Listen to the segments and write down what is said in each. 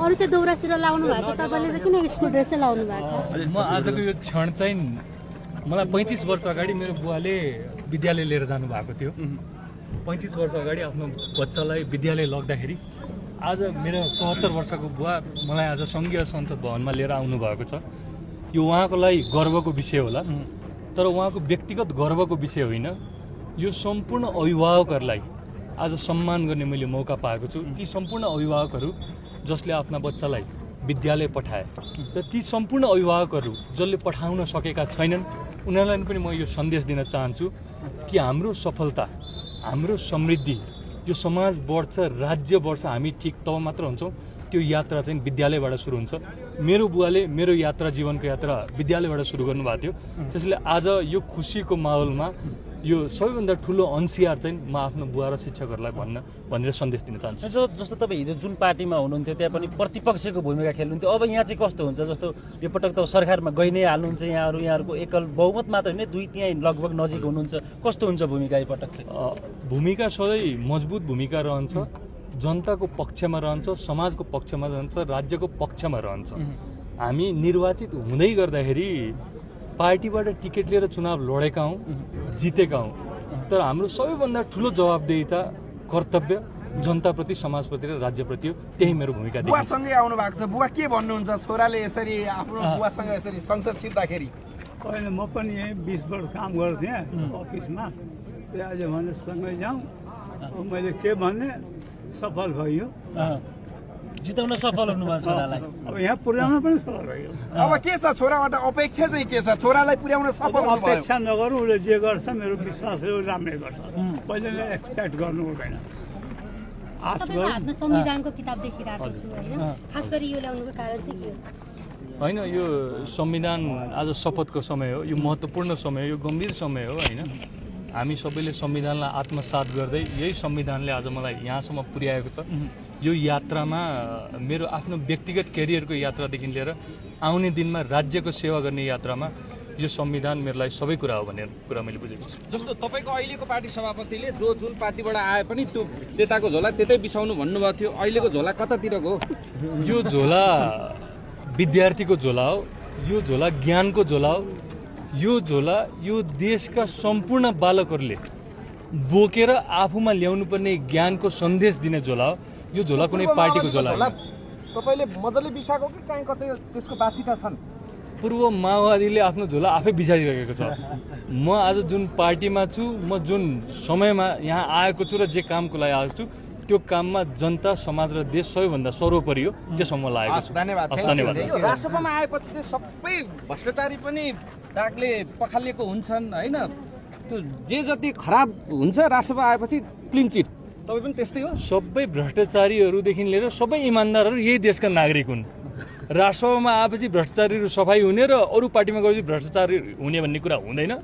अरू चाहिँ दौरा सुरुवाल लाउनु भएको छ, तपाईँले चाहिँ किन स्कुल ड्रेस चाहिँ लाउनु भएको छ? म आजको यो क्षण चाहिँ मलाई 35 वर्ष अगाडि मेरो बुवाले विद्यालय लिएर जानुभएको थियो। 35 वर्ष अगाडि आफ्नो बच्चालाई विद्यालय लग्दाखेरि आज मेरो 74 वर्षको बुवा मलाई आज सङ्घीय संसद भवनमा लिएर आउनुभएको छ। यो उहाँको लागि गर्वको विषय होला, तर उहाँको व्यक्तिगत गर्वको विषय होइन। यो सम्पूर्ण अभिभावकहरूलाई आज सम्मान गर्ने मैले मौका पाएको छु। ती सम्पूर्ण अभिभावकहरू जसले आफ्ना बच्चालाई विद्यालय पठाए र ती सम्पूर्ण अभिभावकहरू जसले पठाउन सकेका छैनन् उनीहरूलाई पनि म यो सन्देश दिन चाहन्छु कि हाम्रो सफलता, हाम्रो समृद्धि, यो समाज बढ्छ, राज्य बढ्छ, हामी ठिक तब मात्र हुन्छौँ। त्यो यात्रा चाहिँ विद्यालयबाट सुरु हुन्छ। मेरो बुवाले मेरो यात्रा, जीवनको यात्रा विद्यालयबाट सुरु गर्नुभएको थियो। त्यसैले आज यो खुसीको माहौलमा यो सबैभन्दा ठुलो अंशियार चाहिँ म आफ्नो बुवा र शिक्षकहरूलाई भनेर सन्देश दिन चाहन्छु। जस्तो तपाईँ हिजो जुन पार्टीमा हुनुहुन्थ्यो त्यहाँ पनि प्रतिपक्षको भूमिका खेल्नुहुन्थ्यो, अब यहाँ चाहिँ कस्तो हुन्छ? जस्तो यो पटक त सरकारमा गइ नै हाल्नुहुन्छ यहाँहरूको एकल बहुमत मात्र होइन, दुई त्यहाँ लगभग नजिक हुनुहुन्छ, कस्तो हुन्छ भूमिका यो पटक चाहिँ? भूमिका सधैँ मजबुत भूमिका रहन्छ, जनताको पक्षमा रहन्छ, समाजको पक्षमा रहन्छ, राज्यको पक्षमा रहन्छ। हामी निर्वाचित हुँदै गर्दाखेरि पार्टीबाट टिकट लिएर चुनाव लडेका हौँ, जितेका हौँ, तर हाम्रो सबैभन्दा ठुलो जवाबदेहिता, कर्तव्य जनताप्रति, समाजप्रति र राज्यप्रति हो। त्यही मेरो भूमिका देखिन्छ। बुवासँगै आउनु भएको छ, बुवा के भन्नुहुन्छ छोराले यसरी आफ्नो बुवासँग यसरी संसद छिर्दाखेरि? होइन, म पनि यहीँ 20 वर्ष काम गर्थेँ अफिसमा, त्यहाँ आज भने सँगै जाउँ। मैले के भने सफल भयो, जिताउन सफल हुनुभयो छोरालाई, अब यहाँ पुर्याउन पनि सफल भयो। अब के छ छोराबाट अपेक्षा चाहिँ के छ? छोरालाई पुर्याउन सफल हुनुभयो। अपेक्षा नगरौँ, उसले जे गर्छ मेरो विश्वासले राम्रै गर्छ, पहिले एक्सपेक्ट गर्नु हुँदैन। आश तपाईँको हातमा संविधानको किताब देखिरहेको छु होइन, खास गरी यो ल्याउनुको कारण चाहिँ के हो? होइन, यो संविधान आज शपथको समय हो, यो महत्त्वपूर्ण समय हो, यो गम्भीर समय हो होइन। हामी सबैले संविधानलाई आत्मसात गर्दै यही संविधानले आज मलाई यहाँसम्म पुर्याएको छ। यो यात्रामा मेरो आफ्नो व्यक्तिगत करियरको यात्रादेखि लिएर आउने दिनमा राज्यको सेवा गर्ने यात्रामा यो संविधान मेरो लागि सबै कुरा हो भन्ने कुरा मैले बुझेको छु। जस्तो तपाईँको अहिलेको पार्टी सभापतिले जुन पार्टीबाट आए पनि त्यो त्यताको झोला त्यतै बिसाउनु भन्नुभएको थियो, अहिलेको झोला कतातिरको हो? यो झोला विद्यार्थीको झोला हो, यो झोला ज्ञानको झोला हो, यो झोला यो देशका सम्पूर्ण बालकहरूले बोकेर आफूमा ल्याउनु पर्ने ज्ञानको सन्देश दिने झोला हो। यो झोला कुनै पार्टीको झोला होइन। तपाईँले मजाले बिसाएको कि कहीँ कतै त्यसको बाछिटा छन्? पूर्व माओवादीले आफ्नो झोला आफै बिसारिरहेको छ। म आज जुन पार्टीमा छु, म जुन समयमा यहाँ आएको छु र जे कामको लागि आएको छु, त्यो काममा जनता, समाज र देश सबैभन्दा सर्वोपरि हो, त्यसमा म लागेको छु। धन्यवाद। यो राष्ट्रसभामा आएपछि चाहिँ सबै भ्रष्टाचारी पनि दागले पखालिएको हुन्छन् होइन, त्यो जे जति खराब हुन्छ राष्ट्रसभा आएपछि क्लिन चिट, तपाईँ पनि त्यस्तै हो? सबै भ्रष्टाचारीहरूदेखि लिएर सबै इमान्दारहरू यही देशका नागरिक हुन्। राष्ट्रसभामा आएपछि भ्रष्टाचारीहरू सफाई हुने र अरू पार्टीमा गएपछि भ्रष्टाचारी हुने भन्ने कुरा हुँदैन।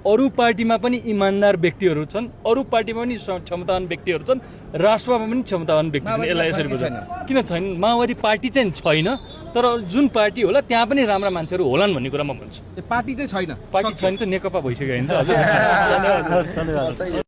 अरू पार्टीमा पनि इमान्दार व्यक्तिहरू छन्, अरू पार्टीमा पनि क्षमतावान व्यक्तिहरू छन्, राष्ट्रसभामा पनि क्षमतावान व्यक्ति छन्। यसलाई यसरी बुझ्नु किन छैन? माओवादी पार्टी चाहिँ छैन, तर जुन पार्टी होला त्यहाँ पनि राम्रा मान्छेहरू होलान् भन्ने कुरा म भन्छु। पार्टी चाहिँ छैन, पार्टी छैन त नेकपा भइसक्यो होइन त।